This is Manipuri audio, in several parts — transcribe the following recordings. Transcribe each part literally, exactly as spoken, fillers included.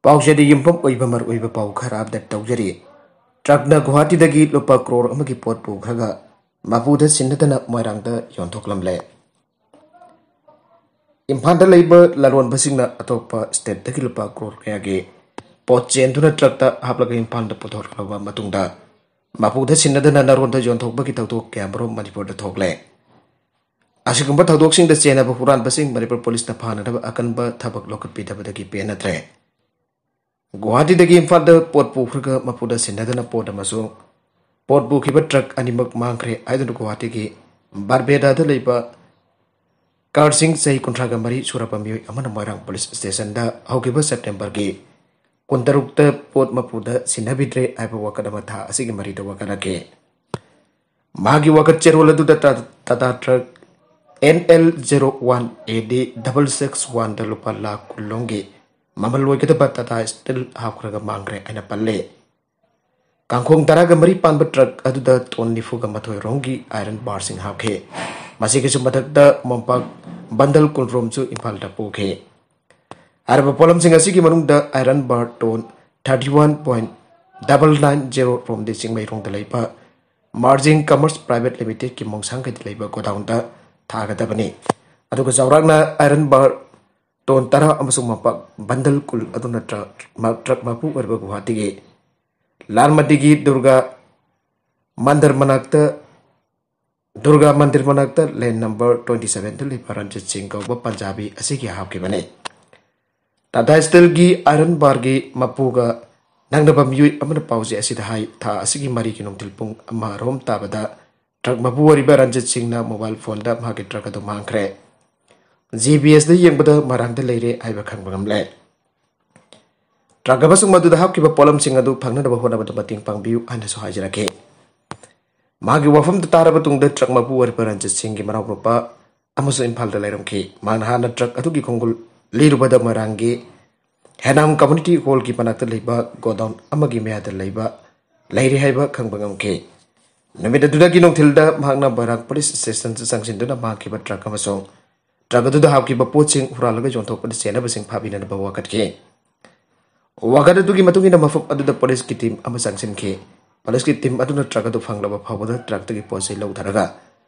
ꯄꯥꯎꯆꯦꯗ ꯌꯨꯝꯐꯝ ꯑꯣꯏꯕ ꯃꯔꯨꯑꯣꯏꯕ ꯄꯥꯎ ꯈꯔ ꯑꯞꯗꯦꯠ ꯇꯧꯖꯔꯤ꯫ ꯇ꯭ꯔꯛꯅ ꯒꯨꯋꯥꯍꯥꯇꯤꯗꯒꯤ ꯂꯨꯄꯥ ꯀ꯭ꯔꯣꯔ ꯑꯃꯒꯤ ꯄꯣꯠ ꯄꯨꯈ꯭ꯔꯒ ꯃꯄꯨꯗ ꯁꯤꯟꯅꯗꯅ ꯃꯣꯏꯔꯥꯡꯗ ꯌꯣꯟꯊꯣꯛꯂꯝꯂꯦ꯫ ꯏꯝꯐꯥꯜꯗ ꯂꯩꯕ ꯂꯂꯣꯟꯕꯁꯤꯡꯅ ꯑꯇꯣꯞꯄ ꯁ꯭ꯇꯦꯠꯇꯒꯤ ꯂꯨꯄꯥ ꯀ꯭ꯔꯣꯔ ꯀꯌꯥꯒꯤ ꯄꯣꯠ ꯆꯦꯟꯗꯨꯅ ꯇ꯭ꯔꯛꯇ ꯍꯥꯞꯂꯒ ꯏꯝꯐꯥꯜꯗ ꯄꯨꯊꯣꯔꯛꯂꯕ ꯃꯇꯨꯡꯗ ꯃꯄꯨꯗ ꯁꯤꯟꯅꯗꯅ ꯅꯔꯣꯟꯗ ꯌꯣꯟꯊꯣꯛꯄꯒꯤ ꯊꯧꯗꯣꯛ ꯀꯌꯥꯃꯔꯨꯝ ꯃꯅꯤꯄꯨꯔꯗ ꯊꯣꯛꯂꯦ꯫ ꯑꯁꯤꯒꯨꯝꯕ ꯊꯧꯗꯣꯛꯁꯤꯡꯗ ꯆꯦꯟꯅꯕ ꯍꯨꯔꯥꯟꯕꯁꯤꯡ ꯃꯅꯤꯄꯨꯔ ꯄꯨꯂꯤꯁꯅ ꯐꯥꯅꯅꯕ ꯑꯀꯟꯕ ꯊꯕꯛ ꯂꯧꯈꯠꯄꯤꯗꯕꯗꯒꯤ ꯄꯦꯟꯅꯗ꯭ꯔꯦ꯫ ꯒꯨꯋꯥꯍꯥꯇꯤꯗꯒꯤ ꯏꯝꯐꯥꯜꯗ ꯄꯣꯠ ꯄꯨꯈ꯭ꯔꯒ ꯃꯄꯨꯗ ꯁꯤꯟꯅꯗꯅ ꯄꯣꯠ ꯑꯃꯁꯨꯡ ꯄꯣꯠ ꯄꯨꯈꯤꯕ ꯇ꯭ꯔꯛ ꯑꯅꯤꯃꯛ ꯃꯥꯡꯈ꯭ꯔꯦ ꯍꯥꯏꯗꯨꯅ ꯒꯨꯋꯥꯍꯥꯇꯤꯒꯤ ꯕꯥꯔꯕꯦꯗꯥꯗ ꯂꯩꯕ ꯀꯥꯔꯁꯤꯡ ꯆꯍꯤ ꯀꯨꯟꯊ꯭ꯔꯥꯒ ꯃꯔꯤ ꯁꯨꯔꯕ ꯃꯤꯑꯣꯏ ꯑꯃꯅ ꯃꯣꯏꯔꯥꯡ ꯄꯨꯂꯤꯁ ꯁ꯭ꯇꯦꯁꯟꯗ ꯍꯧꯈꯤꯕ ꯁꯦꯞꯇꯦꯝꯕꯔꯒꯤ ꯀꯨꯟꯇꯔꯨꯛꯇ ꯄꯣꯠ ꯃꯄꯨꯗ ꯁꯤꯟꯅꯕꯤꯗ꯭ꯔꯦ ꯍꯥꯏꯕ ꯋꯥꯀꯠ ꯑꯃ ꯊꯥ ꯑꯁꯤꯒꯤ ꯃꯔꯤꯗ ꯋꯥꯀꯠꯂꯛꯈꯤ꯫ ꯃꯍꯥꯛꯀꯤ ꯋꯥꯀꯠ ꯆꯦꯔꯣꯜ ꯑꯗꯨꯗ ꯇꯥ-, Tata truck N L zero one A D double six one ꯗ ꯂꯨꯄꯥ ꯂꯥꯈ ꯀꯨꯟ ꯂꯣꯝꯒꯤ ꯃꯃꯜ ꯑꯣꯏꯒꯗꯕ ꯇꯥꯇꯥ ꯁ꯭ꯇꯤꯜ ꯍꯥꯞꯈ꯭ꯔꯒ ꯃꯥꯡꯈ꯭ꯔꯦ ꯍꯥꯏꯅ ꯄꯜꯂꯤ꯫ ꯀꯥꯡꯈꯣꯡ ꯇꯔꯥꯒ ꯃꯔꯤ ꯄꯥꯟꯕ ꯇ꯭ꯔꯛ ꯑꯗꯨꯗ ꯇꯣꯟ ꯅꯤꯐꯨꯒ ꯃꯥꯊꯣꯏ ꯔꯣꯝꯒꯤ ꯑꯥꯏꯔꯟ ꯕꯥꯔꯁꯤꯡ ꯍꯥꯞꯈꯤ꯫ ꯃꯁꯤꯒꯤꯁꯨ ꯃꯊꯛꯇ ꯃꯣꯝꯄꯥꯛ ꯕꯟꯗꯜ ꯀꯨꯟ ꯔꯣꯝꯁꯨ ꯏꯝꯐꯥꯜꯗ ꯄꯨꯈꯤ꯫ ꯍꯥꯏꯔꯤꯕ ꯄꯣꯠꯂꯝꯁꯤꯡ ꯑꯁꯤꯒꯤ ꯃꯅꯨꯡꯗ iron bar tone thirty one point double nine zero ꯔꯣꯝꯗꯤ ꯆꯤꯡꯃꯩꯔꯣꯡꯗ ꯂꯩꯕ ꯃꯥꯔꯖꯤꯡ ꯀꯃꯔꯁ ꯄ꯭ꯔꯥꯏꯚꯦꯠ ꯂꯤꯃꯤꯇꯦꯗꯀꯤ ꯃꯣꯡꯁꯥꯡꯈꯩꯗ ꯂꯩꯕ ꯒꯣꯗꯥꯎꯟꯗ ꯊꯥꯒꯗꯕꯅꯤ꯫ ꯑꯗꯨꯒ ꯆꯥꯎꯔꯥꯛꯅ ꯑꯥꯏꯔꯟ ꯕꯥꯔ ꯇꯣꯟ ꯇꯔꯥ ꯑꯃꯁꯨꯡ ꯃꯣꯝꯄꯥꯛ ꯕꯟꯗꯜ ꯀꯨꯟ ꯑꯗꯨꯅ ꯇ꯭ꯔꯛ, ꯇ꯭ꯔꯛ ꯃꯄꯨ ꯑꯣꯏꯔꯤꯕ ꯒꯨꯋꯥꯍꯥꯇꯤꯒꯤ ꯂꯥꯜꯃꯟꯗꯤꯒꯤ ꯗꯨꯔꯒꯥ ꯃꯟꯗꯤꯔ ꯃꯅꯥꯛꯇ, ꯗꯨꯔꯒꯥ ꯃꯟꯗꯤꯔ ꯃꯅꯥꯛꯇ ꯂꯦꯟ ꯅꯝꯕꯔ twenty seven ꯗ ꯂꯩꯕ ꯔꯟꯖꯤꯠ ꯁꯤꯡ ꯀꯧꯕ ꯄꯟꯖꯥꯕꯤ ꯑꯁꯤꯒꯤ ꯍꯥꯞꯈꯤꯕꯅꯤ꯫ ꯇꯥꯇꯥ ꯁ꯭ꯇꯤꯜꯒꯤ ꯑꯥꯏꯔꯟ ꯕꯥꯔꯒꯤ ꯃꯄꯨꯒ ꯅꯛꯅꯕ ꯃꯤꯑꯣꯏ ꯑꯃꯅ ꯄꯥꯎꯖꯦ ꯑꯁꯤꯗ ꯍꯥꯏ, ꯊꯥ ꯑꯁꯤꯒꯤ ꯃꯔꯤꯒꯤ ꯅꯨꯡꯊꯤꯜ ꯄꯨꯡ ꯑꯃ ꯔꯣꯝ ꯇꯥꯕꯗ ꯇ꯭ꯔꯛ ꯃꯄꯨ ꯑꯣꯏꯔꯤꯕ ꯔꯟꯖꯤꯠ ꯁꯤꯡꯅ ꯃꯣꯕꯥꯏꯜ ꯐꯣꯟꯗ ꯃꯍꯥꯛꯀꯤ ꯇ꯭ꯔꯛ ꯑꯗꯨ ꯃꯥꯡꯈ꯭ꯔꯦ꯫ G P S ꯗ ꯌꯦꯡꯕꯗ ꯃꯣꯏꯔꯥꯡꯗ ꯂꯩꯔꯦ ꯍꯥꯏꯕ ꯈꯪꯕ ꯉꯝꯂꯦ꯫ ꯇ꯭ꯔꯛ ꯑꯃꯁꯨꯡ ꯃꯗꯨꯗ ꯍꯥꯞꯈꯤꯕ ꯄꯣꯠꯂꯝꯁꯤꯡ ꯑꯗꯨ ꯐꯪꯅꯅꯕ ꯍꯣꯠꯅꯕꯗ ꯃꯇꯦꯡ ꯄꯥꯡꯕꯤꯌꯨ ꯍꯥꯏꯅꯁꯨ ꯍꯥꯏꯖꯔꯛꯈꯤ꯫ ꯃꯥꯒꯤ ꯋꯥꯐꯝꯗꯨ ꯇꯥꯔꯕ ꯇꯨꯡꯗ ꯇ꯭ꯔꯛ ꯃꯄꯨ ꯑꯣꯏꯔꯤꯕ ꯔꯟꯖꯤꯠ ꯁꯤꯡꯒꯤ ꯃꯅꯥꯎꯅꯨꯄꯥ ꯑꯃꯁꯨ ꯏꯝꯐꯥꯜꯗ ꯂꯩꯔꯝꯈꯤ꯫ ꯃꯍꯥꯛꯅ ꯍꯥꯟꯅ ꯇ꯭ꯔꯛ ꯑꯗꯨꯒꯤ ꯈꯣꯡꯒꯨꯜ ꯂꯤꯔꯨꯕꯗ ꯃꯣꯏꯔꯥꯡꯒꯤ ꯍꯦꯅꯥꯝ ꯀꯝꯃ꯭ꯌꯨꯅꯤꯇꯤ ꯍꯣꯜꯒꯤ ꯃꯅꯥꯛꯇ ꯂꯩꯕ ꯒꯣꯗꯥꯎꯟ ꯑꯃꯒꯤ ꯃꯌꯥꯗ ꯂꯩꯕ, ꯂꯩꯔꯦ ꯍꯥꯏꯕ ꯈꯪꯕ ꯉꯝꯈꯤ꯫ ꯅꯨꯃꯤꯠ ꯑꯗꯨꯗꯒꯤ ꯅꯨꯡꯊꯤꯜꯗ ꯃꯍꯥꯛꯅ ꯃꯣꯏꯔꯥꯡ ꯄꯨꯂꯤꯁ ꯁ꯭ꯇꯦꯁꯟꯗ ꯆꯪꯁꯤꯟꯗꯨꯅ ꯃꯥꯡꯈꯤꯕ ꯇ꯭ꯔꯛ ꯑꯃꯁꯨꯡ ꯇ꯭ꯔꯛ ꯑꯗꯨꯗ ꯍꯥꯞꯈꯤꯕ ꯄꯣꯠꯁꯤꯡ ꯍꯨꯔꯥꯜꯂꯒ ꯌꯣꯟꯊꯣꯛꯄꯗ ꯆꯦꯟꯅꯕꯁꯤꯡ ꯐꯥꯕꯤꯅꯅꯕ ꯋꯥꯀꯠꯈꯤ꯫ ꯋꯥꯀꯠ ꯑꯗꯨꯒꯤ ꯃꯇꯨꯡ ꯏꯟꯅ ꯃꯐꯝ ꯑꯗꯨꯗ ꯄꯨꯂꯤꯁꯀꯤ ꯇꯤꯝ ꯑꯃ ꯆꯪꯁꯤꯟꯈꯤ꯫ ꯄꯨꯂꯤꯁꯀꯤ ꯇꯤꯝ ꯑꯗꯨꯅ ꯇ꯭ꯔꯛ ꯑꯗꯨ ꯐꯪꯂꯕ ꯐꯥꯎꯕꯗ ꯇ꯭ꯔꯛꯇꯒꯤ ꯄꯣꯠ ꯆꯩ ꯂꯧꯊꯔꯒ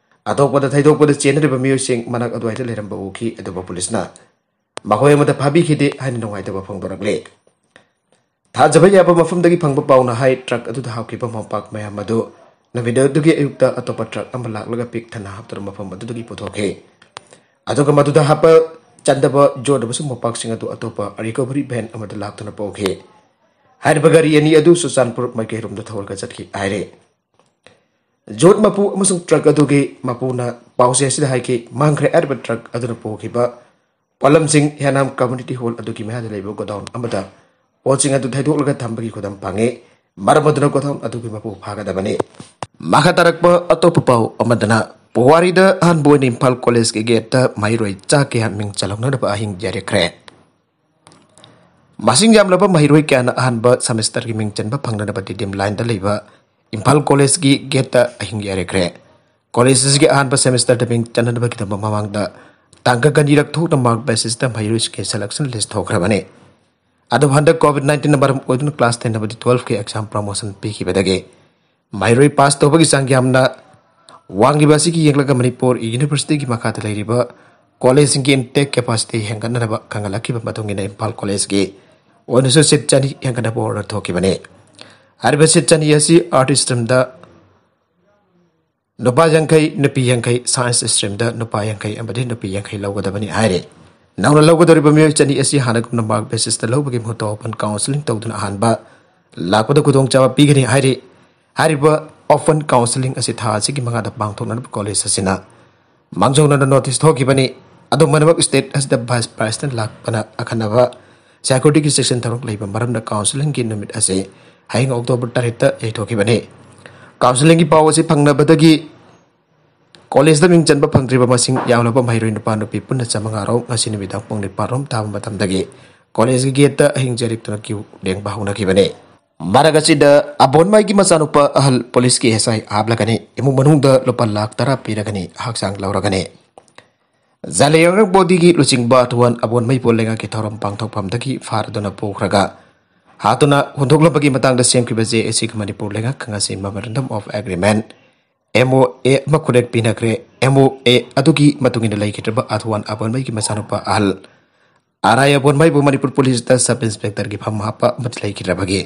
ꯑꯇꯣꯞꯄꯗ ꯊꯩꯗꯣꯛꯄꯗ ꯆꯦꯟꯅꯔꯤꯕ ꯃꯤꯑꯣꯏꯁꯤꯡ ꯃꯅꯥꯛ ꯑꯗꯨꯋꯥꯏꯗ ꯂꯩꯔꯝꯕ ꯎꯈꯤ꯫ ꯑꯗꯨꯕꯨ ꯄꯨꯂꯤꯁꯅ ꯃꯈꯣꯏ ꯑꯃꯠꯇ ꯐꯥꯕꯤꯈꯤꯗꯦ ꯍꯥꯏꯅ ꯅꯨꯡꯉꯥꯏꯇꯕ ꯐꯣꯡꯗꯣꯔꯛꯂꯤ꯫ ꯊꯥꯖꯕ ꯌꯥꯕ ꯃꯐꯝꯗꯒꯤ ꯐꯪꯕ ꯄꯥꯎꯅ ꯍꯥꯏ, ꯇ꯭ꯔꯛ ꯑꯗꯨꯗ ꯍꯥꯞꯈꯤꯕ ꯃꯣꯝꯄꯥꯛ ꯃꯌꯥꯝ ꯑꯗꯨ ꯅꯨꯃꯤꯗꯥꯡꯗꯨꯒꯤ ꯑꯌꯨꯛꯇ ꯑꯇꯣꯞꯄ ꯇ꯭ꯔꯛ ꯑꯃ ꯂꯥꯛꯂꯒ ꯄꯤꯛ ꯊꯟꯅ ꯍꯥꯞꯇꯨꯅ ꯃꯐꯝ ꯑꯗꯨꯗꯒꯤ ꯄꯨꯊꯣꯛꯈꯤ꯫ ꯑꯗꯨꯒ ꯃꯗꯨꯗ ꯍꯥꯞꯄ ꯆꯟꯗꯕ ꯖꯣꯠ ꯑꯃꯁꯨꯡ ꯃꯣꯝꯄꯥꯛꯁꯤꯡ ꯑꯗꯨ ꯑꯇꯣꯞꯄ ꯔꯤꯀꯣꯚꯔꯤ ꯚꯦꯟ ꯑꯃꯗ ꯂꯥꯛꯇꯨꯅ ꯄꯨꯈꯤ꯫ ꯍꯥꯏꯔꯤꯕ ꯒꯥꯔꯤ ꯑꯅꯤ ꯑꯗꯨ ꯆꯨꯔꯆꯥꯟꯄꯨꯔ ꯃꯥꯏꯀꯩꯔꯣꯝꯗ ꯊꯧꯔꯒ ꯆꯠꯈꯤ ꯍꯥꯏꯔꯤ꯫ ꯖꯣꯠ ꯃꯄꯨ ꯑꯃꯁꯨꯡ ꯇ꯭ꯔꯛ ꯑꯗꯨꯒꯤ ꯃꯄꯨꯅ ꯄꯥꯎꯆꯦ ꯑꯁꯤꯗ ꯍꯥꯏꯈꯤ, ꯃꯥꯡꯈ꯭ꯔꯦ ꯍꯥꯏꯔꯤꯕ ꯇ꯭ꯔꯛ ꯑꯗꯨꯅ ꯄꯨꯈꯤꯕ ꯄꯣꯠꯂꯝꯁꯤꯡ ꯍꯦꯅꯥꯝ ꯀꯝꯃ꯭ꯌꯨꯅꯤꯇꯤ ꯍꯣꯜ ꯑꯗꯨꯒꯤ ꯃꯌꯥꯗ ꯂꯩꯕ ꯒꯣꯗꯥꯎꯟ ꯑꯃꯗ ꯄꯣꯠꯁꯤꯡ ꯑꯗꯨ ꯊꯩꯗꯣꯛꯂꯒ ꯊꯝꯕꯒꯤ ꯈꯨꯗꯝ ꯐꯪꯉꯤ꯫ ꯃꯔꯝ ꯑꯗꯨꯅ ꯒꯣꯗꯥꯎꯟ ꯑꯗꯨꯒꯤ ꯃꯄꯨ ꯐꯥꯒꯗꯕꯅꯤ꯫ ꯃꯈꯥ ꯇꯥꯔꯛꯄ ꯑꯇꯣꯞꯄ ꯄꯥꯎ ꯑꯃꯗꯅ, ꯄꯨꯋꯥꯔꯤꯗ ꯑꯍꯥꯟꯕ ꯑꯣꯏꯅ ꯏꯝꯐꯥꯜ ꯀꯣꯂꯦꯖꯀꯤ ꯒꯦꯠꯇ ꯃꯍꯩꯔꯣꯏ ꯆꯥ ꯀꯌꯥ ꯃꯤꯡ ꯆꯜꯍꯧꯅꯅꯕ ꯑꯍꯤꯡ ꯌꯥꯔꯦꯈ꯭ꯔꯦ꯫ ꯃꯁꯤꯡ ꯌꯥꯝꯂꯕ ꯃꯍꯩꯔꯣꯏ ꯀꯌꯥꯅ ꯑꯍꯥꯟꯕ ꯁꯦꯃꯤꯁꯇꯔꯒꯤ ꯃꯤꯡ ꯆꯟꯕ ꯐꯪꯅꯅꯕ ꯗꯤꯗꯤꯝ ꯂꯥꯏꯟꯗ ꯂꯩꯕ ꯏꯝꯐꯥꯜ ꯀꯣꯂꯦꯖꯀꯤ ꯒꯦꯠꯇ ꯑꯍꯤꯡ ꯌꯥꯔꯦꯈ꯭ꯔꯦ꯫ ꯀꯣꯂꯦꯖ ꯑꯁꯤꯒꯤ ꯑꯍꯥꯟꯕ ꯁꯦꯃꯤꯁꯇꯔꯗ ꯃꯤꯡ ꯆꯟꯅꯅꯕꯒꯤꯗꯃꯛ ꯃꯃꯥꯡꯗ ꯇꯥꯡꯀꯛ ꯑꯅꯤꯔꯛ ꯊꯣꯛꯅ ꯃꯥꯔꯛ ꯕꯦꯁꯤꯁꯇ ꯃꯍꯩꯔꯣꯏꯁꯤꯡꯒꯤ ꯁꯦꯂꯦꯛꯁꯟ ꯂꯤꯁ ꯊꯣꯛꯈ꯭ꯔꯕꯅꯤ꯫ ꯑꯗꯨꯕꯨ ꯍꯟꯗꯛ ꯀꯣꯚꯤꯗ ꯅꯥꯏꯟꯇꯤꯟꯅ ꯃꯔꯝ ꯑꯣꯏꯗꯨꯅ ꯀ꯭ꯂꯥꯁ ꯇꯦꯟ ꯑꯃꯗꯤ ꯇꯨꯋꯦꯜꯐꯀꯤ ꯑꯦꯛꯖꯥꯝ ꯄ꯭ꯔꯃꯣꯁꯟ ꯄꯤꯈꯤꯕꯗꯒꯤ ꯃꯍꯩꯔꯣꯏ ꯄꯥꯁ ꯇꯧꯕꯒꯤ ꯆꯥꯡ ꯌꯥꯝꯅ ꯋꯥꯡꯂꯤꯕ ꯑꯁꯤꯒꯤ ꯌꯦꯡꯂꯒ ꯃꯅꯤꯄꯨꯔ ꯌꯨꯅꯤꯚꯔꯁꯤꯇꯤꯒꯤ ꯃꯈꯥꯗ ꯂꯩꯔꯤꯕ ꯀꯣꯂꯦꯖꯁꯤꯡꯒꯤ ꯏꯟꯇꯦꯛ ꯀꯦꯄꯥꯁꯤꯇꯤ ꯍꯦꯟꯒꯠꯅꯅꯕ ꯈꯪꯍꯜꯂꯛꯈꯤꯕ ꯃꯇꯨꯡ ꯏꯟꯅ ꯏꯝꯐꯥꯜ ꯀꯣꯂꯦꯖꯀꯤ ꯑꯣꯏꯅꯁꯨ ꯁꯤꯠ ꯆꯅꯤ ꯍꯦꯟꯒꯠꯅꯕ ꯑꯣꯔꯗꯔ ꯊꯣꯛꯈꯤꯕꯅꯤ꯫ ꯍꯥꯏꯔꯤꯕ ꯁꯤꯠ ꯆꯅꯤ ꯑꯁꯤ ꯑꯥꯔꯠꯁ ꯁ꯭ꯇ꯭ꯔꯤꯝꯗ ꯅꯨꯄꯥ ꯌꯥꯡꯈꯩ, ꯅꯨꯄꯤ ꯌꯥꯡꯈꯩ, ꯁꯥꯏꯟꯁ ꯁ꯭ꯇ꯭ꯔꯤꯝꯗ ꯅꯨꯄꯥ ꯌꯥꯡꯈꯩ ꯑꯃꯗꯤ ꯅꯨꯄꯤ ꯌꯥꯡꯈꯩ ꯂꯧꯒꯗꯕꯅꯤ ꯍꯥꯏꯔꯤ꯫ ꯅꯧꯅ ꯂꯧꯒꯗꯧꯔꯤꯕ ꯃꯤꯑꯣꯏ ꯆꯅꯤ ꯑꯁꯤ ꯍꯥꯟꯅꯒꯨꯝꯅ ꯃꯥꯔꯛ ꯕꯦꯁꯤꯁꯇ ꯂꯧꯕꯒꯤ ꯃꯍꯨꯠꯇ ꯑꯣꯄꯟ ꯀꯥꯎꯟꯁꯤꯂꯤꯡ ꯇꯧꯗꯨꯅ ꯑꯍꯥꯟꯕ ꯂꯥꯛꯄꯗ ꯈꯨꯗꯣꯡꯆꯥꯕ ꯄꯤꯒꯅꯤ ꯍꯥꯏꯔꯤ꯫ ꯍꯥꯏꯔꯤꯕ ꯑꯣꯄꯟ ꯀꯥꯎꯟꯁꯤꯂꯤꯡ ꯑꯁꯤ ꯊꯥ ꯑꯁꯤꯒꯤ ꯃꯉꯥꯗ ꯄꯥꯡꯊꯣꯛꯅꯅꯕ ꯀꯣꯂꯦꯖ ꯑꯁꯤꯅ ꯃꯥꯡꯖꯧꯅꯅ ꯅꯣꯇꯤꯁ ꯊꯣꯛꯈꯤꯕꯅꯤ꯫ ꯑꯗꯨꯝ ꯑꯣꯏꯅꯃꯛ, ꯁ꯭ꯇꯦꯠ ꯑꯁꯤꯗ ꯚꯥꯏꯁ ꯄ꯭ꯔꯦꯁꯤꯗꯦꯟꯠ ꯂꯥꯛꯄꯅ ꯑꯈꯟꯅꯕ ꯁꯦꯀ꯭ꯌꯨꯔꯤꯇꯤꯒꯤ ꯆꯦꯛꯁꯤꯟ ꯊꯧꯔꯥꯡ ꯂꯩꯕ ꯃꯔꯝꯅ ꯀꯥꯎꯟꯁꯤꯂꯤꯡꯒꯤ ꯅꯨꯃꯤꯠ ꯑꯁꯤ ꯍꯌꯦꯡ ꯑꯣꯛꯇꯣꯕꯔ ꯇꯔꯦꯠꯇ ꯌꯩꯊꯣꯛꯈꯤꯕꯅꯤ꯫ ꯀꯥꯎꯟꯁꯤꯂꯤꯡꯒꯤ ꯄꯥꯎ ꯑꯁꯤ ꯐꯪꯅꯕꯗꯒꯤ ꯀꯣꯂꯦꯖꯇ ꯃꯤꯡ ꯆꯟꯕ ꯐꯪꯗ꯭ꯔꯤꯕ ꯃꯁꯤꯡ ꯌꯥꯝꯂꯕ ꯃꯍꯩꯔꯣꯏ ꯅꯨꯄꯥ ꯅꯨꯄꯤ ꯄꯨꯟꯅ ꯆꯥꯃꯉꯥ ꯔꯣꯝ ꯉꯁꯤ ꯅꯨꯃꯤꯗꯥꯡ ꯄꯨꯡ ꯅꯤꯄꯥꯟ ꯔꯣꯝ ꯇꯥꯕ ꯃꯇꯝꯗꯒꯤ ꯀꯣꯂꯦꯖꯀꯤ ꯒꯦꯠꯇ ꯑꯍꯤꯡ ꯆꯦꯔꯤꯛꯇꯨꯅ ꯀ꯭ꯌꯨ ꯂꯦꯡꯕ ꯍꯧꯅꯈꯤꯕꯅꯤ꯫ ꯃꯔꯛ ꯑꯁꯤꯗ ꯑꯕꯣꯟꯃꯩꯒꯤ ꯃꯆꯥꯅꯨꯄꯥ ꯑꯍꯜ ꯄꯨꯂꯤꯁꯀꯤ ꯑꯦꯁ ꯑꯥꯏ ꯍꯥꯞꯂꯒꯅꯤ꯫ ꯏꯃꯨꯡ ꯃꯅꯨꯡꯗ ꯂꯨꯄꯥ ꯂꯥꯈ ꯇꯔꯥ ꯄꯤꯔꯒꯅꯤ, ꯍꯛꯆꯥꯡ ꯂꯧꯔꯒꯅꯤ꯫ ꯖꯂꯦꯡꯔꯪ ꯕꯣꯗꯤꯒꯤ ꯂꯨꯆꯤꯡꯕ ꯊꯧꯋꯥꯟ ꯑꯕꯣꯟꯃꯩꯕꯨ ꯂꯩꯉꯥꯛꯀꯤ ꯊꯧꯔꯝ ꯄꯥꯡꯊꯣꯛꯐꯝꯗꯒꯤ ꯐꯥꯔꯗꯨꯅ ꯄꯨꯈ꯭ꯔꯒ ꯍꯥꯠꯇꯨꯅ ꯍꯨꯟꯗꯣꯛꯂꯝꯕꯒꯤ ꯃꯇꯥꯡꯗ ꯁꯦꯝꯈꯤꯕ ꯖꯦ ꯑꯦ ꯁꯤꯒ ꯃꯅꯤꯄꯨꯔ ꯂꯩꯉꯥꯛꯀ ꯉꯁꯤ Memorandum of Agreement, M O ꯑꯦ, ꯑꯃ ꯈꯨꯗꯛ ꯄꯤꯅꯈ꯭ꯔꯦ꯫ ꯑꯦꯝ ꯑꯣ ꯑꯦ ꯑꯗꯨꯒꯤ ꯃꯇꯨꯡ ꯏꯟꯅ ꯂꯩꯈꯤꯗ꯭ꯔꯕ ꯑꯥꯊꯨꯋꯥꯟ ꯑꯕꯣꯟꯃꯩꯒꯤ ꯃꯆꯥꯅꯨꯄꯥ ꯑꯍꯜ ꯑꯔꯥꯏ ꯑꯕꯣꯟꯃꯩꯕꯨ ꯃꯅꯤꯄꯨꯔ ꯄꯨꯂꯤꯁꯇ ꯁꯕ ꯏꯟꯁꯄꯦꯛꯇꯔꯒꯤ ꯐꯝ ꯍꯥꯞꯄ ꯑꯃꯗꯤ ꯂꯩꯈꯤꯗ꯭ꯔꯕꯒꯤ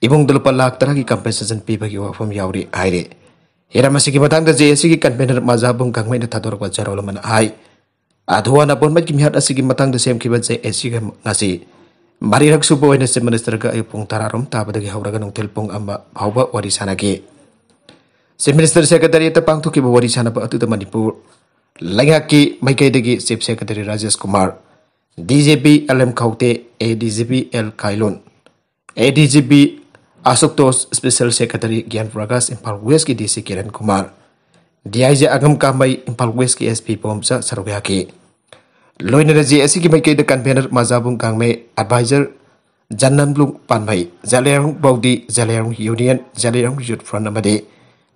ꯏꯃꯨꯡꯗ ꯂꯨꯄꯥ ꯂꯥꯈ ꯇꯔꯥꯒꯤ compensation ꯄꯤꯕꯒꯤ ꯋꯥꯐꯝ ꯌꯥꯎꯔꯤ ꯍꯥꯏꯔꯤ꯫ ꯍꯤꯔꯝ ꯑꯁꯤꯒꯤ ꯃꯇꯥꯡꯗ ꯖꯦ ꯑꯦ ꯁꯤꯒꯤ convener ꯃꯖꯥꯕꯨꯡ ꯒꯥꯡꯃꯩꯅ ꯊꯥꯗꯣꯔꯛꯄ ꯆꯦꯔꯣꯜ ꯑꯃꯅ ꯍꯥꯏ, ꯑꯥꯊꯨꯋꯥꯟ ꯑꯕꯣꯟꯃꯩꯒꯤ ꯃꯤꯍꯥꯠ ꯑꯁꯤꯒꯤ ꯃꯇꯥꯡꯗ ꯁꯦꯝꯈꯤꯕ ꯖꯦ ꯑꯦ ꯁꯤꯒ ꯉꯁꯤ ꯃꯔꯤꯔꯛ ꯁꯨꯕ ꯑꯣꯏꯅ Chief Ministerꯒ ꯑꯌꯨꯛ ꯄꯨꯡ ꯇꯔꯥ ꯔꯣꯝ ꯇꯥꯕꯗꯒꯤ ꯍꯧꯔꯒ ꯅꯨꯡꯊꯤꯜ ꯄꯨꯡ ꯑꯃ ꯐꯥꯎꯕ ꯋꯥꯔꯤ ꯁꯥꯟꯅꯈꯤ꯫ Chief Minister Secretariatꯇ ꯄꯥꯡꯊꯣꯛꯈꯤꯕ ꯋꯥꯔꯤ ꯁꯥꯟꯅꯕ ꯑꯗꯨꯗ ꯃꯅꯤꯄꯨꯔ ꯂꯩꯉꯥꯛꯀꯤ ꯃꯥꯏꯀꯩꯗꯒꯤ Chief Secretary Rajesh Kumar, D G P L M Khaute, A D G P L Kailon, A D G P Ashutosh, Special Secretary Gyan Prakash, Imphal Westꯀꯤ D C Kiran Kumar, D I G Agam Kamei, Imphal Westꯀꯤ ꯑꯦꯁ ꯄꯤ ꯄꯣꯝꯆꯥ ꯁꯔꯨꯛ ꯌꯥꯈꯤ꯫ ꯂꯣꯏꯅꯅ ꯖꯦ ꯑꯦ ꯁꯤꯒꯤ ꯃꯥꯏꯀꯩꯗ convener ꯃꯖꯥꯕꯨꯡ ꯒꯥꯡꯃꯩ, advisor ꯖꯟꯅꯝꯂꯨꯡ ꯄꯥꯟꯃꯩ, ꯖꯂꯦꯔꯣꯡ ꯕꯧꯗꯤ, ꯖꯂꯦꯔꯣꯡ Union, ꯖꯂꯦꯔꯣꯡ Youth Front ꯑꯃꯗꯤ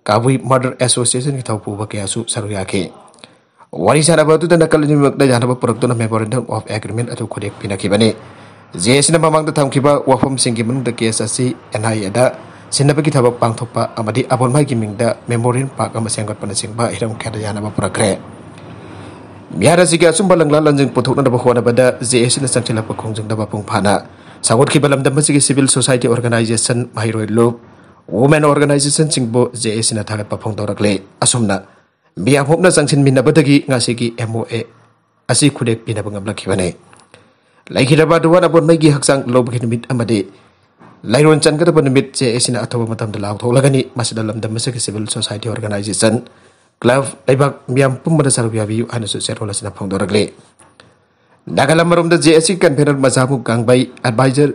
ꯀꯕꯨꯏ Mother Associationꯒꯤ ꯊꯧꯄꯨꯕ ꯀꯌꯥꯁꯨ ꯁꯔꯨꯛ ꯌꯥꯈꯤ꯫ ꯋꯥꯔꯤ ꯁꯥꯟꯅꯕ ꯑꯗꯨꯗ ꯅꯥꯀꯜ ꯑꯅꯤꯃꯛꯅ ꯌꯥꯅꯕ ꯄꯨꯔꯛꯇꯨꯅ Memorandum of Agreement ꯑꯗꯨ ꯈꯨꯗꯦꯛ ꯄꯤꯅꯈꯤꯕꯅꯤ꯫ ꯖꯦ ꯑꯦ ꯁꯤꯅ ꯃꯃꯥꯡꯗ ꯊꯝꯈꯤꯕ ꯋꯥꯐꯝꯁꯤꯡꯒꯤ ꯃꯅꯨꯡꯗ case ꯑꯁꯤ ꯑꯦꯟ ꯑꯥꯏ ꯑꯦꯗ ꯁꯤꯟꯅꯕꯒꯤ ꯊꯕꯛ ꯄꯥꯡꯊꯣꯛꯄ ꯑꯃꯗꯤ ꯑꯕꯣꯟꯃꯥꯏꯒꯤ ꯃꯤꯡꯗ memorial park ꯑꯃ ꯁꯦꯝꯒꯠꯄꯅꯆꯤꯡꯕ ꯍꯤꯔꯝ ꯀꯌꯥꯗ ꯌꯥꯅꯕ ꯄꯨꯔꯛꯈ꯭ꯔꯦ꯫ ꯃꯤꯍꯥꯠ ꯑꯁꯤꯒꯤ ꯑꯆꯨꯝꯕ ꯂꯪꯂꯥ ꯂꯪꯖꯤꯡ ꯄꯨꯊꯣꯛꯅꯅꯕ ꯍꯣꯠꯅꯕꯗ ꯖꯦ ꯑꯦ ꯁꯤꯅ ꯆꯪꯁꯤꯜꯂꯛꯄ ꯈꯣꯡꯖꯪꯗ ꯃꯄꯨꯡ ꯐꯥꯅ ꯁꯧꯒꯠꯈꯤꯕ ꯂꯝꯗꯝ ꯑꯁꯤꯒꯤ civil society organization, ꯃꯍꯩꯔꯣꯏ ꯂꯨꯞ, women organizationꯁꯤꯡꯕꯨ ꯖꯦ ꯑꯦ ꯁꯤꯅ ꯊꯥꯒꯠꯄ ꯐꯣꯡꯗꯣꯔꯛꯂꯤ꯫ ꯑꯁꯨꯝꯅ ꯃꯤꯌꯥꯝ ꯄꯨꯝꯅ ꯆꯪꯁꯤꯟꯃꯤꯟꯅꯕꯗꯒꯤ ꯉꯁꯤꯒꯤ ꯑꯦꯝ ꯑꯣ ꯑꯦ ꯑꯁꯤ ꯈꯨꯗꯦꯛ ꯄꯤꯅꯕ ꯉꯝꯂꯛꯈꯤꯕꯅꯤ꯫ ꯂꯩꯈꯤꯗ꯭ꯔꯕ ꯑꯥꯊꯨꯋꯥꯟ ꯑꯕꯣꯟꯃꯩꯒꯤ ꯍꯛꯆꯥꯡ ꯂꯧꯕꯒꯤ ꯅꯨꯃꯤꯠ ꯑꯃꯗꯤ ꯂꯩꯔꯣꯟ ꯆꯟꯒꯗꯕ ꯅꯨꯃꯤꯠ ꯖꯦ ꯑꯦ ꯁꯤꯅ ꯑꯊꯨꯕ ꯃꯇꯝꯗ ꯂꯥꯎꯊꯣꯛꯂꯒꯅꯤ꯫ ꯃꯁꯤꯗ ꯂꯝꯗꯝ ꯑꯁꯤꯒꯤ civil society organization, club, ꯂꯩꯕꯥꯛ ꯃꯤꯌꯥꯝ ꯄꯨꯝꯕꯅ ꯁꯔꯨꯛ ꯌꯥꯕꯤꯌꯨ ꯍꯥꯏꯅꯁꯨ ꯆꯦꯔꯣꯜ ꯑꯁꯤꯅ ꯐꯣꯡꯗꯣꯔꯛꯂꯤ꯫ ꯅꯥꯒꯥꯂꯦꯟ ꯃꯔꯣꯝꯗ ꯖꯦ ꯑꯦ ꯁꯤ convener ꯃꯖꯥꯕꯨ ꯒꯥꯡꯕꯩ, advisor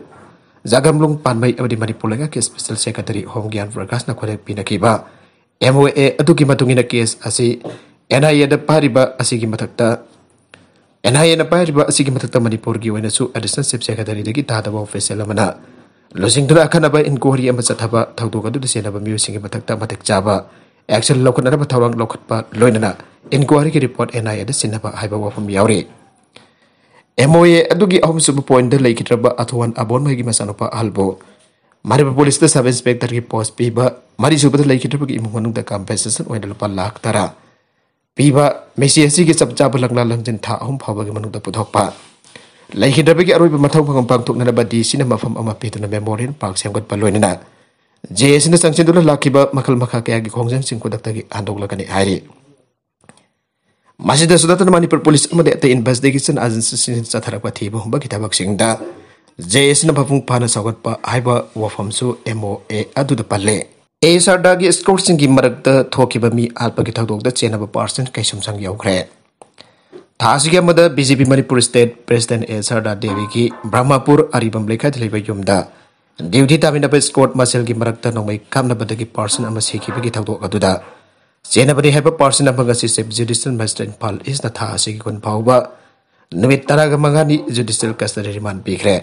ꯖꯥꯒꯝꯂꯨꯡ ꯄꯥꯟꯕꯩ ꯑꯃꯗꯤ ꯃꯅꯤꯄꯨꯔ ꯂꯩꯉꯥꯛꯀꯤ Special Secretary Home ꯒ꯭ꯌꯥꯟ ꯄ꯭ꯔꯀꯥꯁꯅ ꯈꯨꯗꯦꯛ ꯄꯤꯅꯈꯤꯕ ꯑꯦꯝ ꯑꯣ ꯑꯦ ꯑꯗꯨꯒꯤ ꯃꯇꯨꯡ ꯏꯟꯅ case ꯑꯁꯤ ꯑꯦꯟ ꯑꯥꯏ ꯑꯦꯗ ꯄꯥꯏꯔꯤꯕ ꯑꯁꯤꯒꯤ ꯃꯊꯛꯇ, ꯑꯦꯟ ꯑꯥꯏ ꯑꯦꯅ ꯄꯥꯏꯔꯤꯕ ꯑꯁꯤꯒꯤ ꯃꯊꯛꯇ ꯃꯅꯤꯄꯨꯔꯒꯤ ꯑꯣꯏꯅꯁꯨ Additional Chief Secretaryꯗꯒꯤ ꯇꯥꯗꯕ official ꯑꯃꯅ ꯂꯨꯆꯤꯡꯗꯨꯅ ꯑꯈꯟꯅꯕ inquiry ꯑꯃ ꯆꯠꯊꯕ, ꯊꯧꯗꯣꯛ ꯑꯗꯨꯗ ꯆꯦꯟꯅꯕ ꯃꯤꯑꯣꯏꯁꯤꯡꯒꯤ ꯃꯊꯛꯇ ꯃꯇꯤꯛ ꯆꯥꯕ action ꯂꯧꯈꯠꯅꯅꯕ ꯊꯧꯔꯥꯡ ꯂꯧꯈꯠꯄ, ꯂꯣꯏꯅꯅ inquiryꯒꯤ report ꯑꯦꯟ ꯑꯥꯏ ꯑꯦꯗ ꯁꯤꯟꯅꯕ ꯍꯥꯏꯕ ꯋꯥꯐꯝ ꯌꯥꯎꯔꯤ꯫ ꯑꯦꯝ ꯑꯣ ꯑꯦ ꯑꯗꯨꯒꯤ ꯑꯍꯨꯝꯁꯨꯕ ꯄꯣꯏꯟꯗ ꯂꯩꯈꯤꯗ꯭ꯔꯕ ꯑꯊꯨꯋꯥꯟ ꯑꯕꯣꯟꯃꯩꯒꯤ ꯃꯆꯥꯅꯨꯄꯥ ꯑꯍꯜꯕꯨ ꯃꯅꯤꯄꯨꯔ ꯄꯨꯂꯤꯁꯇ ꯁꯕ ꯏꯟꯁꯄꯦꯛꯇꯔꯒꯤ ꯄꯣꯁ ꯄꯤꯕ, ꯃꯔꯤꯁꯨꯕꯗ ꯂꯩꯈꯤꯗ꯭ꯔꯕꯒꯤ ꯏꯃꯨꯡ ꯃꯅꯨꯡꯗ ꯀꯝꯄꯦꯟꯁꯦꯁꯟ ꯑꯣꯏꯅ ꯂꯨꯄꯥ ꯂꯥꯈ ꯇꯔꯥ ꯄꯤꯕ, ꯃꯦꯁꯤ ꯑꯁꯤꯒꯤ ꯆꯞ ꯆꯥꯕ ꯂꯪꯂꯥ ꯂꯪꯖꯤꯟ ꯊꯥ ꯑꯍꯨꯝ ꯐꯥꯎꯕꯒꯤ ꯃꯅꯨꯡꯗ ꯄꯨꯊꯣꯛꯄ, ꯂꯩꯈꯤꯗ꯭ꯔꯕꯒꯤ ꯑꯔꯣꯏꯕ ꯃꯊꯧ ꯃꯉꯝ ꯄꯥꯡꯊꯣꯛꯅꯅꯕ ꯗꯤ ꯁꯤꯅ ꯃꯐꯝ ꯑꯃ ꯄꯤꯗꯨꯅ ꯃꯦꯃꯣꯔꯤꯌꯦꯜ ꯄꯥꯔꯛ ꯁꯦꯝꯒꯠꯄ ꯂꯣꯏꯅꯅ ꯖꯦ ꯑꯦꯁꯤꯅ ꯆꯪꯁꯤꯟꯗꯨꯅ ꯂꯥꯛꯈꯤꯕ ꯃꯈꯜ ꯃꯈꯥ ꯀꯌꯥꯒꯤ ꯈꯣꯡꯖꯪꯁꯤꯡ ꯈꯨꯗꯛꯇꯒꯤ ꯍꯟꯗꯣꯛꯂꯒꯅꯤ ꯍꯥꯏꯔꯤ꯫ ꯃꯁꯤꯗꯁꯨ ꯅꯠꯇꯅ ꯃꯅꯤꯄꯨꯔ ꯄꯨꯂꯤꯁ ꯑꯃꯗꯤ ꯑꯇꯩ ꯏꯟꯚꯦꯁꯇꯤꯒꯦꯁꯟ ꯑꯦꯖꯦꯟꯁꯤꯁꯤꯡ ꯆꯠꯊꯔꯛꯄ ꯊꯤꯕ ꯍꯨꯝꯕꯒꯤ ꯊꯕꯛꯁꯤꯡꯗ ꯖꯦ ꯑꯦꯁꯤꯅ ꯃꯄꯨꯡ ꯐꯥꯅ ꯁꯧꯒꯠꯄ ꯍꯥꯏꯕ ꯋꯥꯐꯝꯁꯨ ꯑꯦꯝ ꯑꯣ ꯑꯦ ꯑꯗꯨꯗ ꯄꯜꯂꯦ꯫ ꯑꯦ ꯑꯦꯁ ꯑꯥꯔꯗꯥꯒꯤ ꯏꯁꯀꯣꯔꯠꯁꯤꯡꯒꯤ ꯃꯔꯛꯇ ꯊꯣꯛꯈꯤꯕ ꯃꯤ ꯍꯥꯠꯄꯒꯤ ꯊꯧꯗꯣꯛꯇ ꯆꯦꯟꯅꯕ ꯄꯥꯔꯁꯟ ꯀꯩꯁꯨꯝꯁꯪ ꯌꯧꯈ꯭ꯔꯦ꯫ ꯊꯥ ꯑꯁꯤꯒꯤ ꯑꯃꯗ B J P Manipur state president A Sharda ꯗꯦꯕꯤꯒꯤ ꯕ꯭ꯔꯍꯃꯄꯨꯔ ꯑꯔꯤꯕꯝ ꯂꯩꯀꯥꯏꯗ ꯂꯩꯕ ꯌꯨꯝꯗ ꯗ꯭ꯌꯨꯇꯤ ꯇꯥꯃꯤꯟꯅꯕ ꯏꯁꯀꯣꯔꯠ ꯃꯁꯦꯜꯒꯤ ꯃꯔꯛꯇ ꯅꯣꯡꯃꯩ ꯀꯥꯞꯅꯕꯗꯒꯤ ꯄꯥꯔꯁꯟ ꯑꯃ ꯁꯤꯈꯤꯕꯒꯤ ꯊꯧꯗꯣꯛ ꯑꯗꯨꯗ ꯆꯦꯟꯅꯕꯅꯤ ꯍꯥꯏꯕ ꯄꯥꯔꯁꯟ ꯑꯃ ꯉꯁꯤ ꯆꯤꯐ ꯖꯨꯗꯤꯁꯤꯌꯦꯜ ꯃꯦꯖꯤꯁꯇ꯭ꯔꯦꯠ ꯏꯝꯐꯥꯜ ꯏꯁꯅ ꯊꯥ ꯑꯁꯤꯒꯤ ꯀꯨꯟ ꯐꯥꯎꯕ ꯅꯨꯃꯤꯠ ꯇꯔꯥꯒ ꯃꯉꯥꯅꯤ ꯖꯨꯗꯤꯁꯤꯌꯦꯜ ꯀꯁꯇꯗꯤ ꯔꯤꯃꯥꯟ ꯄꯤꯈ꯭ꯔꯦ꯫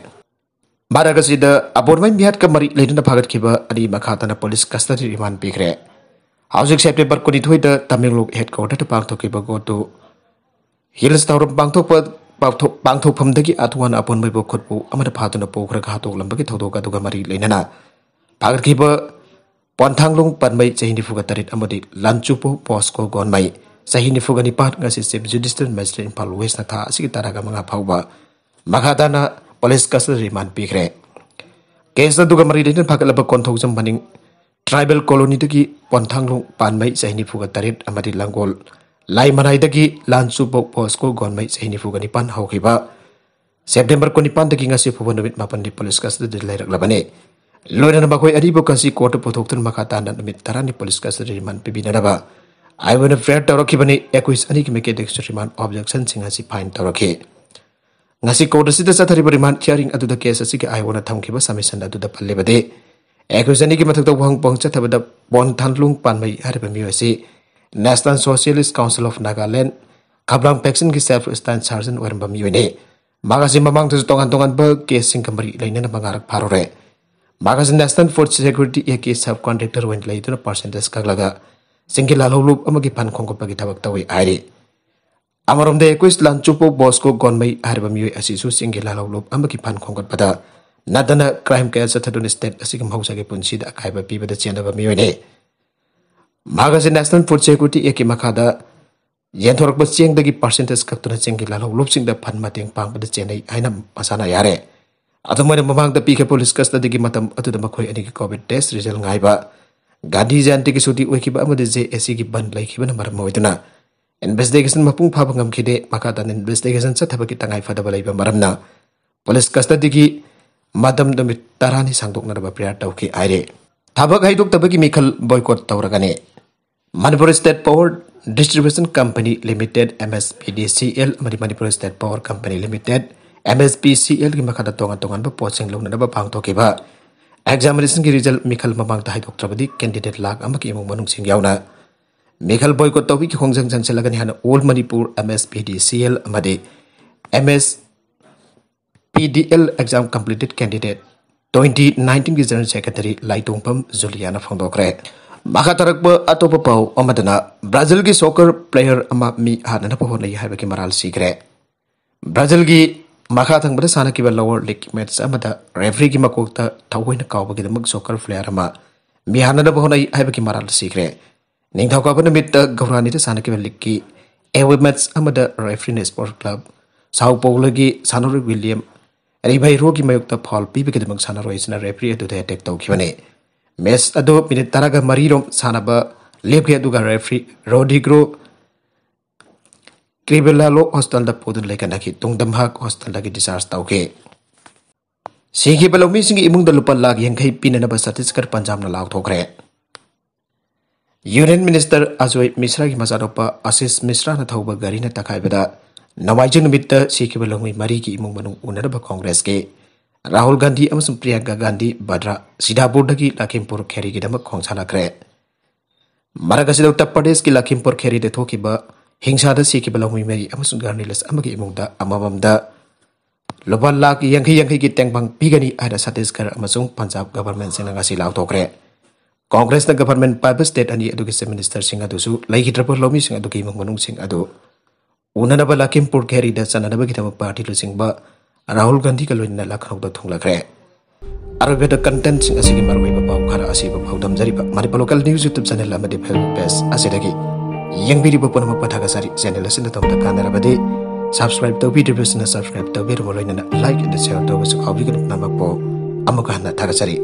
ꯃꯔꯛ ꯑꯁꯤꯗ ꯑꯕꯣꯟꯃꯩ ꯃꯤꯍꯥꯠꯀ ꯃꯔꯤ ꯂꯩꯅꯅ ꯐꯥꯒꯠꯈꯤꯕ ꯑꯅꯤ ꯃꯈꯥ ꯇꯥꯅ ꯄꯨꯂꯤꯁ ꯀꯁꯇꯗꯤ ꯔꯤꯃꯥꯟ ꯄꯤꯈ꯭ꯔꯦ꯫ ꯍꯧꯖꯤꯛ ꯁꯦꯞꯇꯦꯝꯕꯔ ꯀꯨꯟꯅꯤꯊꯣꯏꯗ ꯇꯃꯦꯡꯂꯣꯡ ꯍꯦꯗꯀ꯭ꯋꯥꯇꯔꯗ ꯄꯥꯡꯊꯣꯛꯈꯤꯕ ꯒꯣ ꯇꯨ ꯍꯤꯜꯁ ꯊꯧꯔꯝ ꯄꯥꯡꯊꯣꯛꯄ, ꯄꯥꯡꯊꯣꯛ-, ꯄꯥꯡꯊꯣꯛꯐꯝꯗꯒꯤ ꯑꯊꯨꯋꯥꯟ ꯑꯄꯣꯟꯕꯩꯕꯨ ꯈꯨꯠꯄꯨ ꯑꯃꯅ ꯐꯥꯗꯨꯅ ꯄꯨꯈ꯭ꯔꯒ ꯍꯥꯠꯇꯣꯛꯂꯝꯕꯒꯤ ꯊꯧꯗꯣꯛ ꯑꯗꯨꯒ ꯃꯔꯤ ꯂꯩꯅꯅ ꯐꯥꯒꯠꯈꯤꯕ ꯄꯣꯟꯊꯥꯡꯂꯣꯡ ꯄꯥꯟꯃꯩ ꯆꯍꯤ ꯅꯤꯐꯨꯒ ꯇꯔꯦꯠ ꯑꯃꯗꯤ ꯂꯥꯟꯆꯨꯄꯨ ꯄꯣꯁꯀꯣ ꯒꯣꯟꯃꯩ ꯆꯍꯤ ꯅꯤꯐꯨꯒ ꯅꯤꯄꯥꯟ ꯉꯁꯤ ꯆꯤꯐ ꯖꯨꯗꯤꯁꯤꯌꯦꯜ ꯃꯦꯖꯤꯁꯇ꯭ꯔꯦꯠ ꯏꯝꯐꯥꯜ ꯋꯦꯁꯅ ꯊꯥ ꯑꯁꯤꯒꯤ ꯇꯔꯥꯒ ꯃꯉꯥ ꯐꯥꯎꯕ ꯃꯈꯥ ꯇꯥꯅ ꯄꯨꯂꯤꯁ ꯀꯁꯇꯗꯤ ꯔꯤꯃꯥꯟ ꯄꯤꯈ꯭ꯔꯦ꯫ ꯀꯦꯁ ꯑꯗꯨꯒ ꯃꯔꯤ ꯂꯩꯅꯅ ꯐꯥꯒꯠꯂꯕ ꯀꯣꯟꯊꯧꯖꯝ ꯃꯅꯤꯡ ꯇ꯭ꯔꯥꯏꯕꯦꯜ ꯀꯣꯂꯣꯅꯤꯗꯒꯤ ꯄꯣꯟꯊꯥꯡꯂꯣꯡ ꯄꯥꯟꯃꯩ ꯆꯍꯤ ꯅꯤꯐꯨꯒ ꯇꯔꯦꯠ ꯑꯃꯗꯤ ꯂꯥꯡꯒꯣꯜ ꯂꯥꯏꯃꯅꯥꯏꯗꯒꯤ ꯂꯥꯟꯆꯨꯕ ꯄꯣꯁꯀꯣ ꯒꯣꯟꯃꯩ ꯆꯍꯤ ꯅꯤꯐꯨꯒ ꯅꯤꯄꯥꯟ ꯍꯧꯈꯤꯕ ꯁꯦꯞꯇꯦꯝꯕꯔ ꯀꯨꯟꯅꯤꯄꯥꯟꯗꯒꯤ ꯉꯁꯤ ꯐꯥꯎꯕ ꯅꯨꯃꯤꯠ ꯃꯥꯄꯟꯅꯤ ꯄꯨꯂꯤꯁ ꯀꯁꯇꯗꯤꯗ ꯂꯩꯔꯛꯂꯕꯅꯤ꯫ ꯂꯣꯏꯅꯅ ꯃꯈꯣꯏ ꯑꯅꯤꯕꯨ ꯉꯁꯤ ꯀꯣꯔꯠꯇ ꯄꯨꯊꯣꯛꯇꯨꯅ ꯃꯈꯥ ꯇꯥꯅ ꯅꯨꯃꯤꯠ ꯇꯔꯥꯅꯤ ꯄꯨꯂꯤꯁ ꯀꯁꯇꯗꯤ ꯔꯤꯃꯥꯟ ꯄꯤꯕꯤꯅꯅꯕ ꯑꯥꯏ ꯑꯣꯏꯅ ꯐ꯭ꯔꯦꯌꯔ ꯇꯧꯔꯛꯈꯤꯕꯅꯤ꯫ ꯑꯦꯀ꯭ꯌꯨꯁ ꯑꯅꯤꯒꯤ ꯃꯥꯏꯀꯩꯗꯒꯤꯁꯨ ꯔꯤꯃꯥꯟ ꯑꯣꯕꯖꯦꯛꯁꯟꯁꯤꯡ ꯑꯁꯤ ꯐꯥꯏꯟ ꯇꯧꯔꯛꯈꯤ꯫ ꯉꯁꯤ ꯀꯣꯔꯠ ꯑꯁꯤꯗ ꯆꯠꯊꯔꯤꯕ ꯔꯤꯃꯥꯟ ꯍꯤꯌꯥꯔꯤꯡ ꯑꯗꯨꯗ ꯀꯦꯁ ꯑꯁꯤꯒꯤ ꯑꯥꯏ ꯑꯣꯅ ꯊꯝꯈꯤꯕ ꯁꯕꯃꯤꯁꯟ ꯑꯗꯨꯗ ꯄꯜꯂꯤꯕꯗꯤ, ꯑꯦꯀ꯭ꯌꯨꯁ ꯑꯅꯤꯒꯤ ꯃꯊꯛꯇ ꯋꯥꯍꯪ ꯄꯥꯎꯍꯪ ꯆꯠꯊꯕꯗ ꯄꯣꯟ ꯊꯥꯟꯂꯨꯡ ꯄꯥꯟꯃꯩ ꯍꯥꯏꯔꯤꯕ ꯃꯤꯑꯣꯏ ꯑꯁꯤ National Socialist Council of Nagaland Khamlang ꯐꯦꯛꯁꯟꯒꯤ ꯁꯦꯜꯐ ꯁ꯭ꯇꯥꯏꯜ ꯁꯥꯔꯖꯟ ꯑꯣꯏꯔꯝꯕ ꯃꯤꯑꯣꯏꯅꯤ꯫ ꯃꯍꯥꯛ ꯑꯁꯤ ꯃꯃꯥꯡꯗꯁꯨ ꯇꯣꯉꯥꯟ ꯇꯣꯉꯥꯟꯕ ꯀꯦꯁꯁꯤꯡꯒ ꯃꯔꯤ ꯂꯩꯅꯅ ꯃꯉꯥꯔꯛ ꯐꯥꯔꯨꯔꯦ꯫ ꯃꯍꯥꯛ ꯑꯁꯤ National Food Security Act ꯀꯤ ꯁꯕ ꯀꯣꯟꯇ꯭ꯔꯦꯛꯇꯔ ꯑꯣꯏꯅ ꯂꯩꯗꯨꯅ ꯄꯥꯔꯁꯦꯟꯇꯦꯖ ꯀꯛꯂꯒ ꯆꯤꯡꯒꯤ ꯂꯥꯜꯍꯧꯂꯨꯞ ꯑꯃꯒꯤ ꯐꯟ ꯈꯣꯝꯒꯠꯄꯒꯤ ꯊꯕꯛ ꯇꯧꯏ ꯍꯥꯏꯔꯤ꯫ ꯑꯃꯔꯣꯝꯗ ꯑꯦꯀꯨꯏꯁ ꯂꯥꯟꯆꯨꯄꯣꯛ ꯕꯣꯁꯀꯣ ꯒꯣꯟꯃꯩ ꯍꯥꯏꯔꯤꯕ ꯃꯤꯑꯣꯏ ꯑꯁꯤꯁꯨ ꯆꯤꯡꯒꯤ ꯂꯥꯜꯍꯧꯂꯨꯞ ꯑꯃꯒꯤ ꯐꯟ ꯈꯣꯝꯒꯠꯄꯗ ꯅꯠꯇꯅ ꯀ꯭ꯔꯥꯏꯝ ꯀꯌꯥ ꯆꯠꯊꯗꯨꯅ ꯁ꯭ꯇꯦꯠ ꯑꯁꯤꯒꯤ ꯃꯍꯧꯁꯥꯒꯤ ꯄꯨꯟꯁꯤꯗ ꯑꯀꯥꯏꯕ ꯄꯤꯕꯗ ꯆꯦꯟꯅꯕ ꯃꯤꯑꯣꯏꯅꯤ꯫ ꯃꯍꯥꯛ ꯑꯁꯤ ꯅꯦꯁꯅꯦꯜ ꯐꯨꯗ ꯁꯦꯀ꯭ꯌꯨꯔꯤꯇꯤ ꯑꯦꯛꯀꯤ ꯃꯈꯥꯗ ꯌꯦꯟꯊꯣꯔꯛꯄ ꯆꯦꯡꯗꯒꯤ ꯄꯥꯔꯁꯦꯟꯇꯦꯖ ꯀꯛꯇꯨꯅ ꯆꯤꯡꯒꯤ ꯂꯥꯜꯍꯧꯂꯨꯞꯁꯤꯡꯗ ꯐꯟ ꯃꯇꯦꯡ ꯄꯥꯡꯕꯗ ꯆꯦꯟꯅꯩ ꯍꯥꯏꯅ ꯃꯁꯥꯅ ꯌꯥꯔꯦ꯫ ꯑꯗꯨꯝ ꯑꯣꯏꯅ ꯃꯃꯥꯡꯗ ꯄꯤꯈꯤꯕ ꯄꯨꯂꯤꯁ ꯀꯁꯇꯗꯤꯒꯤ ꯃꯇꯝ ꯑꯗꯨꯗ ꯃꯈꯣꯏ ꯑꯅꯤꯒꯤ ꯀꯣꯚꯤꯗ ꯇꯦꯁ ꯔꯤꯖꯜ ꯉꯥꯏꯕ, ꯒꯥꯟꯙꯤ ꯖꯌꯟꯇꯤꯒꯤ ꯁꯨꯇꯤ ꯑꯣꯏꯈꯤꯕ ꯑꯃꯗꯤ ꯖꯦ ꯑꯦ ꯁꯤꯒꯤ ꯕꯟ ꯂꯩꯈꯤꯕꯅ ꯃꯔꯝ ꯑꯣꯏꯗꯨꯅ ꯏꯟꯚꯦꯁꯇꯤꯒꯦꯁꯟ ꯃꯄꯨꯡ ꯐꯥꯕ ꯉꯝꯈꯤꯗꯦ꯫ ꯃꯈꯥ ꯇꯥꯅ ꯏꯟꯚꯦꯁꯇꯤꯒꯦꯁꯟ ꯆꯠꯊꯕꯒꯤ ꯇꯉꯥꯏ ꯐꯗꯕ ꯂꯩꯕ ꯃꯔꯝꯅ ꯄꯨꯂꯤꯁ ꯀꯁꯇꯗꯤꯒꯤ ꯃꯇꯝ ꯅꯨꯃꯤꯠ ꯇꯔꯥꯅꯤ ꯁꯥꯡꯗꯣꯛꯅꯅꯕ ꯄ꯭ꯔꯦꯌꯔ ꯇꯧꯈꯤ ꯍꯥꯏꯔꯤ꯫ ꯊꯕꯛ ꯍꯥꯏꯗꯣꯛꯇꯕꯒꯤ ꯃꯤꯈꯜ ꯕꯣꯏꯀꯣꯠ ꯇꯧꯔꯒꯅꯤ꯫ Manipur state power distribution company limited, M S P D C L, ꯑꯃꯗꯤ Manipur state power company limited, M S P C ꯑꯦꯜꯒꯤ ꯃꯈꯥꯗ ꯇꯣꯉꯥꯟ ꯇꯣꯉꯥꯟꯕ ꯄꯣꯠꯁꯤꯡ ꯂꯧꯅꯅꯕ ꯄꯥꯡꯊꯣꯛꯈꯤꯕ ꯑꯦꯛꯖꯥꯃꯤꯅꯦꯁꯟꯒꯤ ꯔꯤꯖꯜ ꯃꯤꯈꯜ ꯃꯃꯥꯡꯗ ꯍꯥꯏꯗꯣꯛꯇ꯭ꯔꯕꯗꯤ ꯀꯦꯟꯗꯤꯗꯦꯠ ꯂꯥꯈ ꯑꯃꯒꯤ ꯏꯃꯨꯡ ꯃꯅꯨꯡꯁꯤꯡ ꯌꯥꯎꯅ ꯃꯤꯈꯜ ꯕꯣꯏꯀꯣꯠ ꯇꯧꯕꯒꯤ ꯈꯣꯡꯖꯪ ꯆꯪꯁꯤꯜꯂꯒꯅꯤ ꯍꯥꯏꯅ all Manipur M S P D C L ꯑꯃꯗꯤ M S P D L exam completed candidate twenty ꯅꯥꯏꯟꯇꯤꯟꯒꯤ ꯖꯦꯅꯔꯦꯜ ꯁꯦꯀ꯭ꯔꯦꯇꯔꯤ ꯂꯥꯏꯇꯣꯡꯐꯝ ꯖꯨꯂꯤꯌꯥꯅ ꯐꯣꯡꯗꯣꯛꯈ꯭ꯔꯦ꯫ ꯃꯈꯥ ꯇꯥꯔꯛꯄ ꯑꯇꯣꯞꯄ ꯄꯥꯎ ꯑꯃꯗꯅ ꯕ꯭ꯔꯥꯖꯤꯜꯒꯤ ꯁꯣꯀꯔ ꯄ꯭ꯂꯦꯌꯔ ꯑꯃ ꯃꯤ ꯍꯥꯠꯅꯅꯕ ꯍꯣꯠꯅꯩ ꯍꯥꯏꯕꯒꯤ ꯃꯔꯥꯜ ꯁꯤꯈ꯭ꯔꯦ꯫ ꯕ꯭ꯔꯥꯖꯤꯜꯒꯤ ꯃꯈꯥ ꯊꯪꯕꯗ ꯁꯥꯟꯅꯈꯤꯕ ꯂꯣꯋꯔ ꯂꯤꯒ ꯃꯦꯠꯆ ꯑꯃꯗ ꯔꯦꯐ꯭ꯔꯤꯒꯤ ꯃꯀꯣꯛꯇ ꯊꯑꯣꯏꯅ ꯀꯥꯎꯕꯒꯤꯗꯃꯛ ꯁꯣꯀꯔ ꯄ꯭ꯂꯦꯌꯔ ꯑꯃ ꯃꯤ ꯍꯥꯠꯅꯅꯕ ꯍꯣꯠꯅꯩ ꯍꯥꯏꯕꯒꯤ ꯃꯔꯥꯜ ꯁꯤꯈ꯭ꯔꯦ꯫ ꯅꯤꯡꯊꯧꯀꯥꯕ ꯅꯨꯃꯤꯠꯇ ꯒꯧꯍꯥꯇꯤꯗ ꯁꯥꯟꯅꯈꯤꯕ ꯂꯤꯒꯀꯤ ꯑꯦꯋꯦ ꯃꯦꯠꯆ ꯑꯃꯗ ꯔꯦꯐ꯭ꯔꯤꯅ ꯁ꯭ꯄꯣꯔꯠꯁ ꯀ꯭ꯂꯕ ꯁꯥꯎ ꯄꯧꯂꯣꯒꯤ ꯁꯥꯟꯅꯔꯣꯏ ꯋꯤꯂꯤꯌꯝ ꯔꯤꯕꯩꯔꯣꯒꯤ ꯃꯥꯌꯣꯛꯇ ꯐꯥꯎꯜ ꯄꯤꯕꯒꯤꯗꯃꯛ ꯁꯥꯟꯅꯔꯣꯏ ꯑꯁꯤꯅ ꯔꯦꯐ꯭ꯔꯤ ꯑꯗꯨꯗ ꯑꯦꯇꯦꯛ ꯇꯧꯈꯤꯕꯅꯤ꯫ ꯃꯦꯠꯆ ꯑꯗꯨ ꯃꯤꯅꯤꯠ ꯇꯔꯥꯒ ꯃꯔꯤ ꯔꯣꯝ ꯁꯥꯟꯅꯕ ꯂꯦꯞꯈꯤ, ꯑꯗꯨꯒ ꯔꯦꯐ꯭ꯔꯤ ꯔꯣꯗ꯭ꯔꯤꯒꯣ ꯀ꯭ꯔꯤꯕꯦꯂꯥꯂꯣ ꯍꯣꯁꯄꯤꯇꯥꯜꯗ ꯄꯨꯗꯨꯅ ꯂꯩꯈꯠꯅꯈꯤ꯫ ꯇꯨꯡꯗ ꯃꯍꯥꯛ ꯍꯣꯁꯄꯤꯇꯥꯜꯗꯒꯤ ꯗꯤꯁꯆꯥꯔꯖ ꯇꯧꯈꯤ꯫ ꯁꯤꯈꯤꯕ ꯂꯧꯃꯤꯁꯤꯡꯒꯤ ꯏꯃꯨꯡꯗ ꯂꯨꯄꯥ ꯂꯥꯈ ꯌꯥꯡꯈꯩ ꯄꯤꯅꯅꯕ ꯆꯇꯤꯁꯒꯔ ꯄꯟꯖꯥꯕꯅ ꯂꯥꯎꯊꯣꯛꯈ꯭ꯔꯦ꯫ ꯌꯨꯅꯤꯌꯟ ꯃꯤꯅꯤꯁꯇꯔ ꯑꯖꯣꯏ ꯃꯤꯁ꯭ꯔꯥꯒꯤ ꯃꯆꯥꯅꯨꯄꯥ ꯑꯁꯤꯁ ꯃꯤꯁ꯭ꯔꯥꯅ ꯊꯧꯕ ꯒꯥꯔꯤꯅ ꯇꯛꯈꯥꯏꯕꯗ ꯅꯣꯡꯃꯥꯏꯖꯤꯡ ꯅꯨꯃꯤꯠꯇ ꯁꯤꯈꯤꯕ ꯂꯧꯃꯤ ꯃꯔꯤꯒꯤ ꯏꯃꯨꯡ ꯃꯅꯨꯡ ꯎꯅꯅꯕ ꯀꯣꯡꯒ꯭ꯔꯦꯁꯀꯤ ꯔꯥꯍꯨꯜ ꯒꯥꯟꯙꯤ ꯑꯃꯁꯨꯡ ꯄ꯭ꯔꯤꯌꯥꯡꯀꯥ ꯒꯥꯟꯙꯤ ꯚꯗ꯭ꯔꯥ ꯁꯤꯗꯥꯄꯨꯔꯗꯒꯤ ꯂꯈꯤꯝꯄꯨꯔ ꯈꯦꯔꯤꯒꯤꯗꯃꯛ ꯈꯣꯡꯁꯥꯟꯅꯈ꯭ꯔꯦ꯫ ꯃꯔꯛ ꯑꯁꯤꯗ ꯎꯠꯇꯔ ꯄ꯭ꯔꯗꯦꯁꯀꯤ ꯂꯈꯤꯝꯄꯨꯔ ꯈꯦꯔꯤꯗ ꯊꯣꯛꯈꯤꯕ ꯍꯤꯡꯁꯥꯗ ꯁꯤꯈꯤꯕ ꯂꯧꯃꯤ ꯃꯔꯤ ꯑꯃꯁꯨꯡ ꯖꯔꯅꯦꯂꯤꯁ ꯑꯃꯒꯤ ꯏꯃꯨꯡꯗ ꯑꯃꯃꯝꯗ ꯂꯨꯄꯥ ꯂꯥꯈ ꯌꯥꯡꯈꯩ ꯌꯥꯡꯈꯩꯒꯤ ꯇꯦꯡꯕꯥꯡ ꯄꯤꯒꯅꯤ ꯍꯥꯏꯅ ꯁꯇꯤꯁꯒꯔ ꯑꯃꯁꯨꯡ ꯄꯟꯖꯥꯕ ꯒꯚꯔꯟꯃꯦꯟꯠꯁꯤꯡꯅ ꯉꯁꯤ ꯂꯥꯎꯊꯣꯛꯈ꯭ꯔꯦ꯫ ꯀꯣꯡꯒ꯭ꯔꯦꯁꯅ ꯒꯚꯔꯟꯃꯦꯟꯠ ꯄꯥꯏꯕ ꯁ꯭ꯇꯦꯠ ꯑꯅꯤ ꯑꯗꯨꯒꯤ ꯆꯤꯐ ꯃꯤꯅꯤꯁꯇꯔꯁꯤꯡ ꯑꯗꯨꯁꯨ ꯂꯩꯈꯤꯗ꯭ꯔꯕ ꯂꯧꯃꯤꯁꯤꯡ ꯑꯗꯨꯒꯤ ꯏꯃꯨꯡ ꯃꯅꯨꯡꯁꯤꯡ ꯑꯗꯨ ꯎꯅꯅꯕ ꯂꯈꯤꯝꯄꯨꯔ ꯈꯦꯔꯤꯗ ꯆꯠꯅꯅꯕꯒꯤꯗꯃꯛ ꯄꯥꯔꯇꯤ ꯂꯨꯆꯤꯡꯕ ꯔꯥꯍꯨꯜ ꯒꯥꯟꯙꯤꯒ ꯂꯣꯏꯅꯅ ꯂꯈꯅꯧꯗ ꯊꯨꯡꯂꯈ꯭ꯔꯦ꯫ ꯑꯔꯣꯏꯕꯗ ꯀꯟꯇꯦꯟꯁꯤꯡ ꯑꯁꯤꯒꯤ ꯃꯔꯨꯑꯣꯏꯕ ꯄꯥꯎ ꯈꯔ ꯑꯁꯤꯕ ꯐꯥꯎ ꯊꯝꯖꯔꯤꯕ Manipur local news YouTube channel ꯑꯃꯗꯤ ꯐꯦꯁꯕꯨꯛ ꯄꯦꯖ ꯑꯁꯤꯗꯒꯤ꯫ ꯌꯦꯡꯕꯤꯔꯤꯕ ꯄꯨꯝꯅꯃꯛꯄꯨ ꯊꯥꯒꯠꯆꯔꯤ꯫ ꯆꯦꯅꯦꯜ ꯑꯁꯤꯅ ꯑꯗꯣꯝꯗ ꯀꯥꯟꯅꯔꯕꯗꯤ ꯁꯕꯁꯀ꯭ꯔꯥꯏꯕ ꯇꯧꯕꯤꯗ꯭ꯔꯤꯕꯁꯤꯡꯅ ꯁꯕꯁꯀ꯭ꯔꯥꯏꯕ ꯇꯧꯕꯤꯔꯝꯃꯨ, ꯂꯣꯏꯅꯅ ꯂꯥꯏꯛ ꯑꯃꯗꯤ ꯁꯦꯌꯔ ꯇꯧꯕꯁꯨ ꯀꯥꯎꯕꯤꯒꯅꯨ꯫ ꯄꯨꯝꯅꯃꯛꯄꯨ ꯑꯃꯨꯛꯀ ꯍꯟꯅ ꯊꯥꯒꯠꯆꯔꯤ꯫